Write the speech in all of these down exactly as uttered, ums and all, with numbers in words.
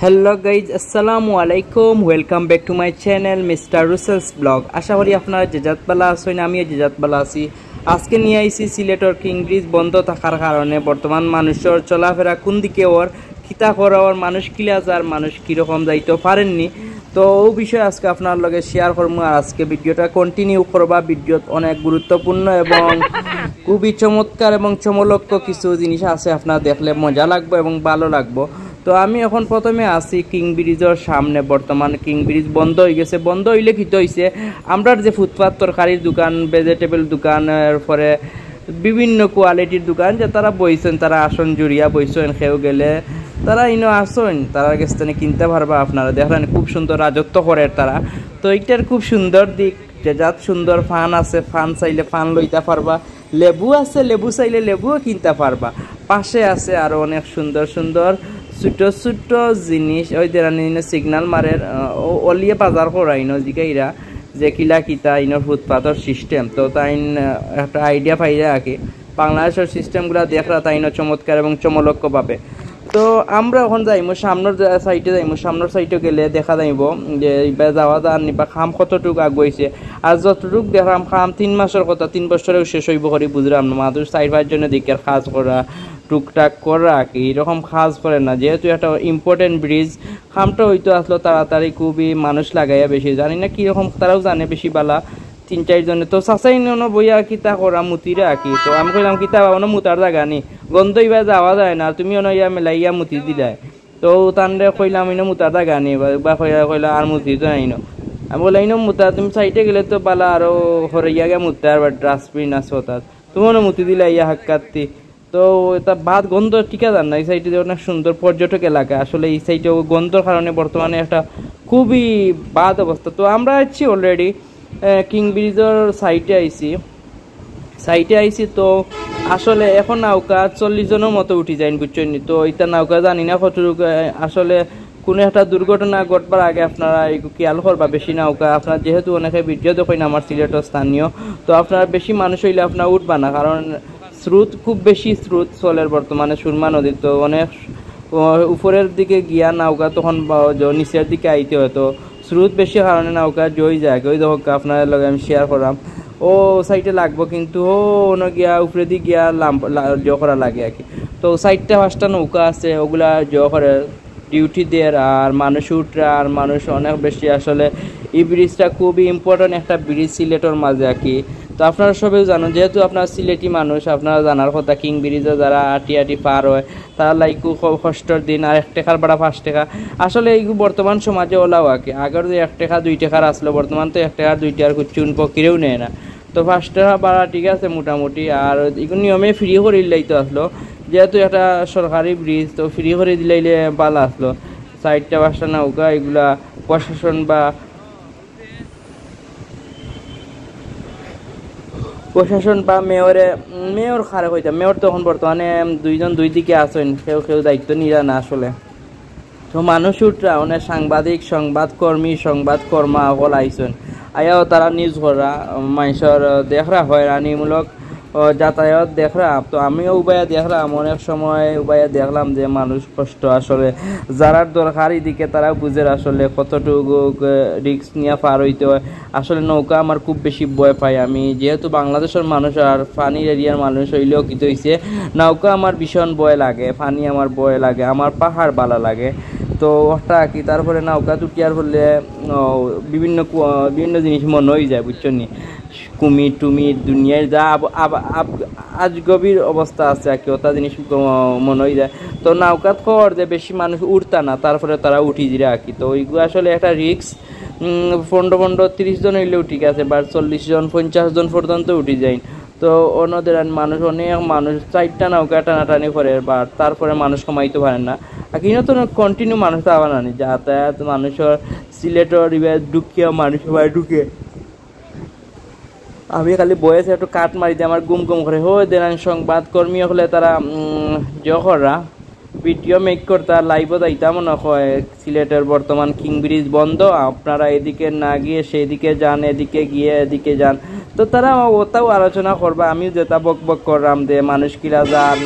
Hello guys, আসসালামু আলাইকুম। Welcome back to my channel, Mister Russell's Blog. আশা করি আপনারা যে যাত বালা আছইন, আমিও যে যাত বালা আছি। আজকে নিয়া আইছি সিলেটর কিং ব্রিজ বন্ধ থাকার কারণে বর্তমান মানুষর চলাফেরা কোন দিকে অর, কিতা করা অর, মানুষ কিলা যার, মানুষ কিরকম যাইতো পারেননি। তো অউ বিষয়ে আজকে আপনার লগে শেয়ার করমু। আর আজকে ভিডিওটা কন্টিনিউ করবা, ভিডিওত অনেক গুরুত্বপূর্ণ এবং খুবই চমৎকার এবং চমলক্ষ কিছু জিনিস আছে, আপনার দেখলে মজা লাগবো এবং ভালো লাগবো। তো আমি এখন প্রথমে আছি কিং ব্রিজর সামনে। বর্তমান কিং ব্রিজ বন্ধ অই গেছে। বন্ধ অইলে কিতা অইছে, আমরার যে ফুটপাত তরকারির দোকান, ভেজিটেবল দোকান, এরপরে বিভিন্ন কোয়ালিটির দোকান যে তারা বইছইন, তারা আসন জুড়িয়া বইছইন, কেউ গেলে তারা ইনো আসইন, তারার গেছ থাকি কিনতা পারবা। আপনারা দেখরা নি, খুব সুন্দর রাজত্ব করের তারা। তো ইটার খুব সুন্দর দিক, যে যাত সুন্দর পান আছে, পান চাইলে পান লইতা পারবা, লেবু আছে, লেবু চাইলে লেবুও কিনতা পারবা। পাশে আছে আরো অনেক সুন্দর সুন্দর ছোট ছোট জিনিস। ওই দেরানি সিগনাল মারের, আহ, ও-, অলিয়ে বাজার করাইন, জিগাইরা যে কিলা কিতা ইনোর ফুটপাতর সিস্টেম। তো তাইন, আহ, একটা আইডিয়া পাইরা আর কি। বাংলাদেশর সিস্টেমগুলা দেখরা তাইনও চমৎকার এবং চমলক্ষ পাবে। তো আমরা এখন যাইমু সামনর যে সাইডে যাইমু, সামনর সাইডে গেলে দেখা যাইবো যে ইবা যাওয়া যার নি বা কাম কতটুক আগুয়াইছে। আর যতটুক দেখলাম কাম তিন মাসর কথা, তিন বছরেও শেষ অইবো করি বুঝলাম না। মানুষ চাইর পাঁচ জনে দিকের কাজ করা, টুকটাক করা, কি এরকম কাজ করে না, যেহেতু একটা ইম্পর্টেন্ট ব্রিজ। কামটা অইতো আসলো তাড়াতাড়ি, খুবই মানুষ লাগাইয়া বেশি, জানি না কিরকম, তারাও জানে বেশি বালা। তিন চাইর জনে তো চাচাই নন বইয়া কিতা করা, মুতিরা আর কি। তো আমি কইলাম, "কিতা বাবা, অনো মুতার জাগা নি? গন্ধ ইবা যাওয়া যায় না, তুমি অনো ইয়া মেলাইয়া মুতি দিলায়।" তো তানরে কইলাম, "ইনো মুতার জাগা নি?" বা, বা কইলা, কইলা, "আর মুতি তো নাই ইনো।" আমি বললাম, "ইনো মুতা, তুমি সাইডে গেলে তো বালা, আরো হরে ইয়া গিয়া মুততে আর ডাস্টবিন আছে ওটাত, তুমি অনো মুতি দিলায় ইয়া হাক্কাত্তি।" তো এটা বাদ গন্ধ ঠিকা যার না, এই সাইডে যে অনেক সুন্দর পর্যটক এলাকা, আসলে এই সাইডে গন্ধর কারণে বর্তমানে একটা খুবই বাদ অবস্থা। তো আমরা আছি অলরেডি কিং ব্রিজর সাইডে আইছি, সাইডে আইছি। তো আসলে এখন নৌকা চল্লিশ জনের মতো উঠি যাইন, বুঝছইন নি? তো এটা নৌকা জানি না কতটুকু, আহ, আসলে কোনো একটা দুর্ঘটনা ঘটবার আগে আপনারা এই খেয়াল করবা বেশি নৌকা। আপনারা যেহেতু অনেকে ভিডিও দেখইন আমার সিলেটর স্থানীয়, তো আপনারা বেশি মানুষ অইলে আপনারা উঠবা না, কারণ স্রোত, খুব বেশি স্রোত চলের বর্তমানে সুরমা নদীর। তো অনেক ও, উপরের দিকে গিয়া নৌকা তখন বা-, জ-, নিচের দিকে আইতে হয়, তো স্রোত বেশি কারণে নৌকা জই যায়। ওই দেখো আপনার লগে আমি শেয়ার করাম, ও সাইডে লাগবো, কিন্তু ও অনো গিয়া উপরেদি গিয়া লাম-, লা-, জ করা লাগে আর কি। তো সাইডটা পাঁচটা নৌকা আছে, ওগুলা জ করে ডিউটি দের, আর মানুষ উঠরা, আর মানুষ অনেক বেশি। আসলে এই ব্রিজটা খুবই ইম্পর্টেন্ট একটা ব্রিজ সিলেটর মাঝে আর কি। তো আপনারা সবাই জানো, যেহেতু আপনারা সিলেটি মানুষ, আপনারা জানার কথা, কিং ব্রিজে যারা আটি আটি পার হয়, তারা লাইকু ক-, কষ্টর দিন। আর এক টেকার ভাড়া পাঁচ টেকা। আসলে এই বর্তমান সমাজে ওলাও আর কি। আগের যে এক টেকা দুই টেকার আসলো, বর্তমান তো এক টেকার দুই টেকার কুচ্ছু ফকিরেও নেয় না। তো পাঁচ টেকা ভাড়া ঠিক আছে মোটামুটি, আর এগুলো নিয়মে ফ্রি করিলাই তো আসলো, যেহেতু একটা সরকারি ব্রিজ, তো ফ্রি করে দিলাইলে ভালো আসলো। সাইডটা বাসা নৌকা এগুলা প্রশাসন বা প্রশাসন বা মেয়রে, মেয়র কারে কইতাম, মেয়র তো এখন বর্তমানে দুইজন দুই দিকে আছেন, কেউ কেউ দায়িত্ব নিরা না আসলে। তো মানুষ উঠরা, অনেক সাংবাদিক, সংবাদকর্মী, সংবাদকর্মা অকল আইছেন, আয়াও তারা নিউজ করা, মানুষর দেখরা হয়রানিমূলক ও যাতায়াত দেখরা। তো আমিও উবাইয়া দেখলাম, অনেক সময় উবাইয়া দেখলাম যে মানুষ কষ্ট আসলে, যারার দরকার এদিকে তারা বুঝের আসলে কতটুকু রিস্ক নিয়ে পার হইতে হয়। আসলে নৌকা আমার খুব বেশি ভয় পাই আমি, যেহেতু বাংলাদেশের মানুষ আর পানির এরিয়ার মানুষ হইলেও কিতা হইছে, নৌকা আমার ভীষণ ভয় লাগে, পানি আমার ভয় লাগে, আমার পাহাড় ভালো লাগে। তো ওটা কি, তারপরে নৌকা উঠিয়ার ফলে, ও, বিভিন্ন কু-, বিভিন্ন জিনিস মনে হয়ে যায়, বুঝছো নি? কুমির টুমির দুনিয়ার যা আব-, আব-, আব-, আজগবির অবস্থা আছে আর কি, ওটা জিনিস ম-, মনে হয়ে যায়। তো নৌকাত খবর যে বেশি মানুষ উঠতা না, তারপরে তারা উঠি দিরা আর কি। তো ওইগুলো আসলে একটা রিস্ক। পনেরো পনেরো তিরিশ জন হইলেও ঠিক আছে, বা চল্লিশ জন, পঞ্চাশ জন পর্যন্ত উঠি যায়। তো অন্যদের আর মানুষ, অনেক মানুষ, চারটা নৌকা টানাটানি করে, বা তারপরে মানুষ কমাইতে পারে না। আর কিন্তু তো কন্টিনিউ মানুষ তো আবার নানি, যাতায়াত মানুষের সিলেটর এবার ঢুকিয়া মানুষ সবাই ঢুকে। আমি খালি বয়সে একটু কাট মারি দিয়ে আমার ঘুম ঘুম করে। হো, দেন আমি সংবাদকর্মী হলে তারা, উম, জো করা, ভিডিও মেক করতা, লাইভও যাইতাম মনে হয়। সিলেটের বর্তমান কিং ব্রিজ বন্ধ, আপনারা এদিকে না গিয়ে সেদিকে যান, এদিকে গিয়ে এদিকে যান। তো তারা ওটাও আলোচনা করবা, আমিও যেটা বক বক করলাম যে মানুষ কিলা যার,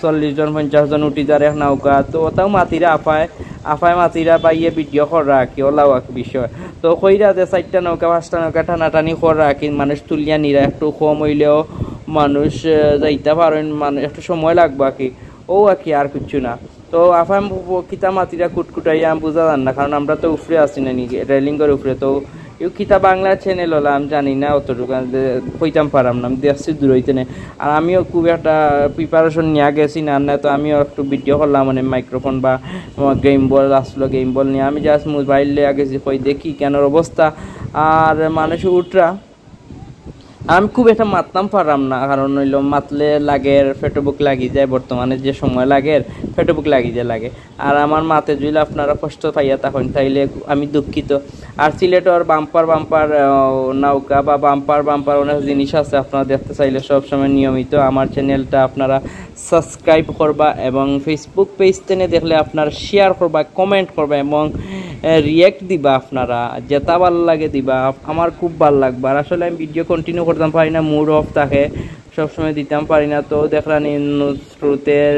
চল্লিশ জন, পঞ্চাশ জন উঠি যার এক নৌকা। তো ওটাও মাতিরা আফায়, আফায় মাতিরা বাইয়ে ভিডিও কররা আর কি, ওলাও এক বিষয়। তো কইরা যে চাইরটা নৌকা, পাঁচটা নৌকা টানাটানি কররা আর কি, মানুষ তুলিয়া নিরা, একটু কম অইলেও মানুষ, আহ, যাইতা পারইন, মানুষ একটু সময় লাগবো আর কি। ও আর কি, আর কিচ্ছু না। তো আফায় ব-, ব-, কিতা মাতিরা কুটকুটাইয়া আমি বুঝা যার না, কারণ আমরা তো উপরে আছি না নি, রেলিংর উপরে। তো ইউ কিতা বাংলা চ্যানেল ওলা আমি জানি না, অতটুকু আমি দে-, কইতাম পারাম না, আমি দেখছি দূর অইতে নে। আর আমিও খুব একটা প্রিপারেশন নিয়া গেছি না, না তো আমিও একটু ভিডিও করলাম, মানে মাইক্রোফোন বা আমার গেম বল আসলো, গেম বল নিয়া আমি জাস্ট মোবাইল লইয়া গেছি, কই দেখি কেনর অবস্থা। আর মানুষ উঠরা, আমি খুব একটা মাততাম পারাম না, কারণ অইলো মাতলে লাগের, পেটো ভুক লাগি যায়, বর্তমানে যে সময় লাগের, পেটো ভুক লাগি যায় লাগে। আর আমার মাতে যুইলে আপনারা কষ্ট পাইয়া থাকইন, তাইলে আমি দুঃখিত। আর সিলেটর বাম্পার বাম্পার, আহ, নৌকা বা বাম্পার বাম্পার অনেক জিনিস আছে, আপনারা দেখতে চাইলে সবসময় নিয়মিত আমার চ্যানেলটা আপনারা সাবস্ক্রাইব করবা এবং Facebook পেজ তেনে দেখলে আপনারা শেয়ার করবা, কমেন্ট করবা এবং, আহ, রিয়েক্ট দিবা আপনারা, যেটা ভালা লাগে দিবা। আমার খুব ভালা লাগবে। আর আসলে আমি ভিডিও কন্টিনিউ করতাম পারি না, মুড অফ থাকে, সবসময় দিতাম পারি না। তো দেখলাম এই ন-, স্রোতের,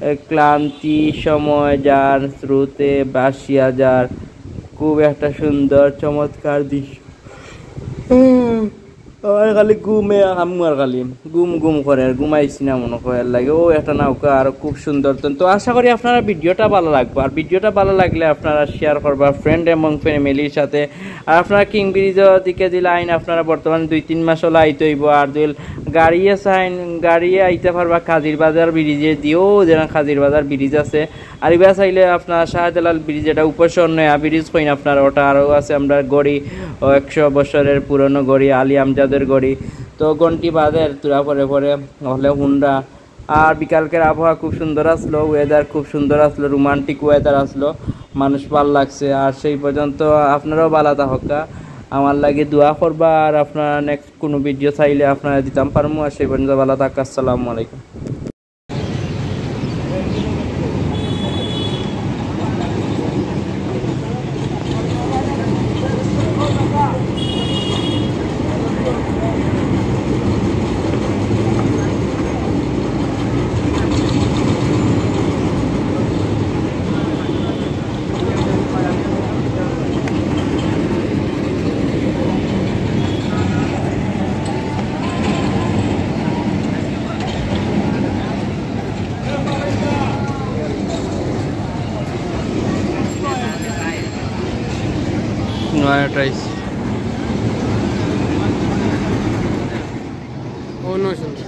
এ, ক্লান্তি সময় যার স্রোতে ভাসিয়া যার, খুব একটা সুন্দর চমৎকার দৃশ্য। আমার খালি ঘুমে, আমার খালি ঘুম ঘুম করে, আর ঘুমাইছি না মনে হয়, এর লাগে। ও একটা নৌকা আর খুব সুন্দর। তো, তো আশা করি আপনারা ভিডিওটা ভালা লাগবো, আর ভিডিওটা ভালা লাগলে আপনারা শেয়ার করবা ফ্রেন্ড এবং ফ্যামিলির সাথে। আর আপনারা কিং ব্রিজর দিকে যে লাইন, আপনারা বর্তমানে দুই তিন মাস হলো আইতে অইবো। আর যদি গাড়িয়ে চাইন, গাড়িয়ে আইতা পারবা কাজির বাজার ব্রিজে দিও, যেন কাজির বাজার ব্রিজ আছে। আর ইবা চাইলে আপনার শাহজালাল ব্রিজ, এটা উপশহর নয়া ব্রিজ কইন আপনার, ওটা আরও আছে আমরার গড়ি, ও একশো বছরের পুরনো গড়ি, আলী আমজাদের গড়ি। তো ঘন্টি বাজের তুরা পরে পরে, হলে হুন্ডা। আর বিকালকের আবহাওয়া খুব সুন্দর আসলো, ওয়েদার খুব সুন্দর আসলো, রোমান্টিক ওয়েদার আসলো, মানুষ ভালা লাগছে। আর সেই পর্যন্ত আপনারাও ভালা থাকউক্কা, আমার লাগি দোয়া করবা। আর আপনারা নেক্সট কোনো ভিডিও চাইলে আপনারা দিতাম পারমু। আর সেই পর্যন্ত ভালা থাক, আসসালামু আলাইকুম। নয়া ট্রাইস। ও নয় সুন্দর।